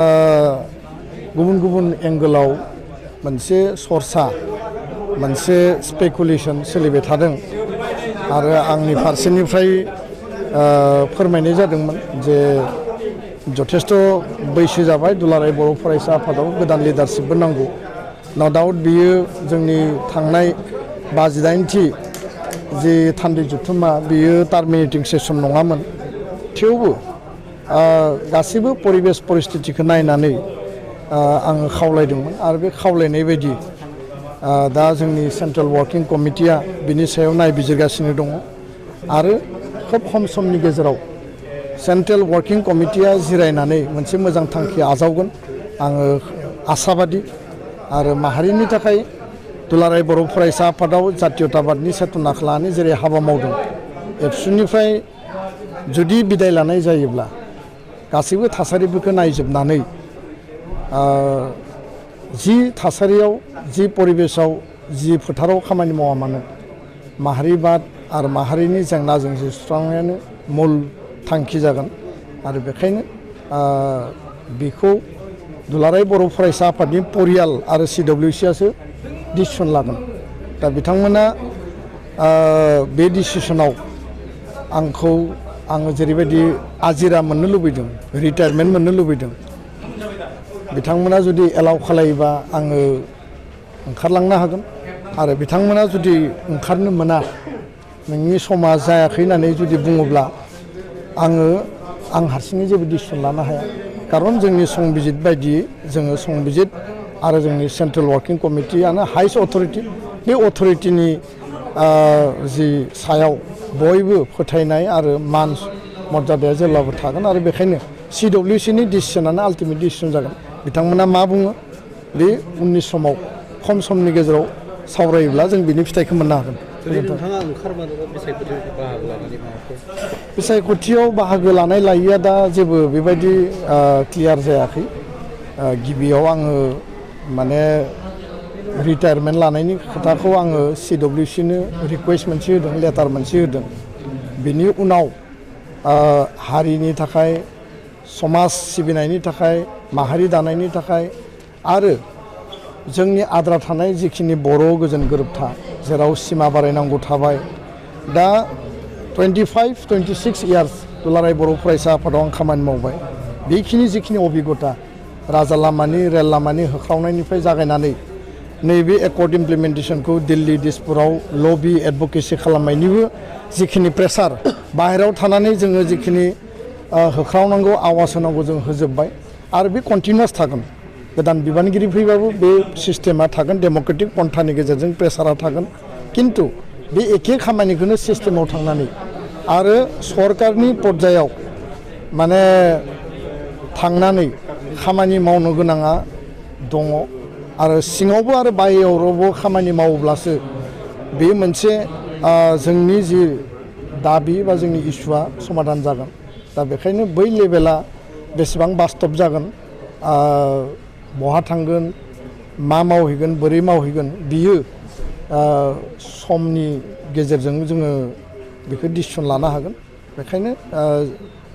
गुबुन गुबुन एंगोलाव मोनसे सरसा मोनसे स्पेकुलेशन सोलिबाय थादों आरो आंनि फारसेनिफ्राय फोरमायनाय जादोंमोन जे जथेस्थ' बैसो जाबाय दुलाराय बर' फरायसा आफादाव गोदान लिडारशिपबो नांगौ। नो डाउट बियो जोंनि थांनाय 58थि जि थान्दै जुथुमा बियो टार्मिनेटिं सेसन नङामोन। थेवबो गासैबो परिबेस परिस्थितिखौ नायनानै आङो खावलायदोंमोन आरो बे खावलायनाय बायदि दा जोंनि सेन्ट्रेल वार्किं कमिटिया बिनि सायाव नायबिजिरगासिनो दङ आरो खोब खम समनि गेजेराव सेन्ट्रेल वार्किं कमिटिया जिरायनानै मोनसे मोजां थांखि आजावगोन आङो आसाबादि आरो माहारिनि थाखाय दुलाराय बर' फरायसा आफादाव जातीयताबादनि चेतनाखौ लानानै जेरै हाबा मावदों एबसुनिफ्राय जुदि बिदाय लानाय जायोब्ला गासैबो थासारिफोरखौ नायजोबनानै जि थासारियाव जि परिबेसाव जि फोथाराव खामानि मावा मानो माहारिबाद आरो माहारिनि जेंना जेंसि सुस्रांनायानो मुल थांखि जागोन आरो बेखायनो बेखौ दुलाराय बर' फरायसा आफादनि परियाल आरो CWCआसो डिसिसन लागोन। दा बिथांमोना बे डिसिसनाव आङो जेरैबायदि आजिरा मोननो लुबैदों रिटायारमेन्ट मोननो लुबैदों बिथांमोना जुदि एलाउ खालायोबा आङो ओंखारलांनो हागोन आरो बिथांमोना जुदि ओंखारनो मोना नोंनि समा जायाखै होननानै जुदि बुङोब्ला आं हारसिङै जेबो डिसिसन लानो हाया। खारन जोंनि संबिजित बायदियै जोङो संबिजित आरो जोंनि सेन्ट्रेल वार्किं कमिटियानो हाइस्ट अथरिटि बे अथरिटिनि जि सायाव बयबो फोथायनाय आरो मान मर्यादाया जेब्लाबो थागोन आरो बेखायनो CWCनि डिसिसनानो आल्टिमेट डिसिसन जागोन। बिथांमोना मा बुङो बे उननि समाव खम समनि गेजेराव सावरायोब्ला जों बिनि फिथाइखौ मोननो हागोन। नोंथाङा ओंखारमारोबा बिसायख'थियाव बाहागो लानाय लायैया दा जेबो बेबायदि क्लियार जायाखै। गिबियाव आङो माने रिटायारमेन्ट लानायनि खोथाखौ आङो CWCनो रिकुवेस्ट मोनसे होदों लेटार मोनसे होदों। बिनि उनाव हारिनि थाखाय समाज सिबिनायनि थाखाय माहारि दानायनि थाखाय आरो जोंनि आद्रा थानाय जिखिनि बर' गोजोन गोरोबथा जेराव सिमा बारायनांगौ थाबाय दा 25-26 इयार्स दुलाराय बर' फरायसा आफादाव आं खामानि मावबाय। बेखिनि जिखिनि अभिगता राजा लामानि रेल लामानि होख्रावनायनिफ्राय जागायनानै नैबे एकर्ड इमप्लिमेन्टेसनखौ दिल्ली दिसपुराव लबि एडभकेसि खालामनायनिबो जिखिनि प्रेसार बाहेरायाव थानानै जोङो जिखिनि होख्रावनांगौ आवाज होनांगौ जों होजोब्बाय आरो बे कन्टिनिउस थागोन। गोदान बिबानगिरि फैबाबो बे सिस्टेमा थागोन डेम'क्रेटिक पन्थानि गेजेरजों प्रेसारा थागोन। किन्तु बे एखे खामानिखौनो सिस्टेमाव थांनानै आरो सरकारनि पर्यायाव माने थांनानै खामानि मावनो गोनाङा दङ आरो सिङावबो आरो बाहेरायावबो खामानि मावोब्लासो बे मोनसे जोंनि जि दाबि बा जोंनि इसुआ समाधान जागोन। दा बेखायनो बै लेभेला बेसेबां बास्तब जागोन बहा थांगोन मा मावहैगोन बोरै मावहैगोन बियो समनि गेजेरजों जोङो बेखौ डिसिसन लानो हागोन। बेखायनो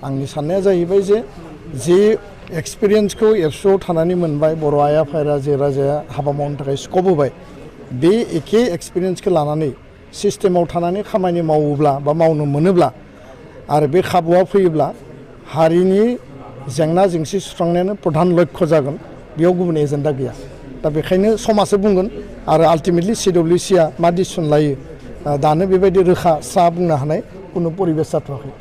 आंनि साननाया जाहैबाय जे एक्सपिरियेन्सखौ एबसुआव थानानै मोनबाय बर' आइ आफाया जे राजाया हाबा मावनो थाखाय स्कप होबाय बे एखे एक्सपिरियेन्सखौ लानानै सिस्टेमाव थानानै खामानि मावोब्ला बा मावनो मोनोब्ला आरो बे खाबुआ फैयोब्ला हारिनि जेंना जेंसि सुस्रांनायानो प्रधान लक्ष्य जागोन। बेयाव गुबुन एजेन्डा गैया। दा बेखायनो समासो बुंगोन आरो आल्टिमेटलि CWCआ मा डिसिसन लायो दानो बेबायदि रोखा स्रा बुंनो हानाय कुनु परिबेस जाथ'वाखै।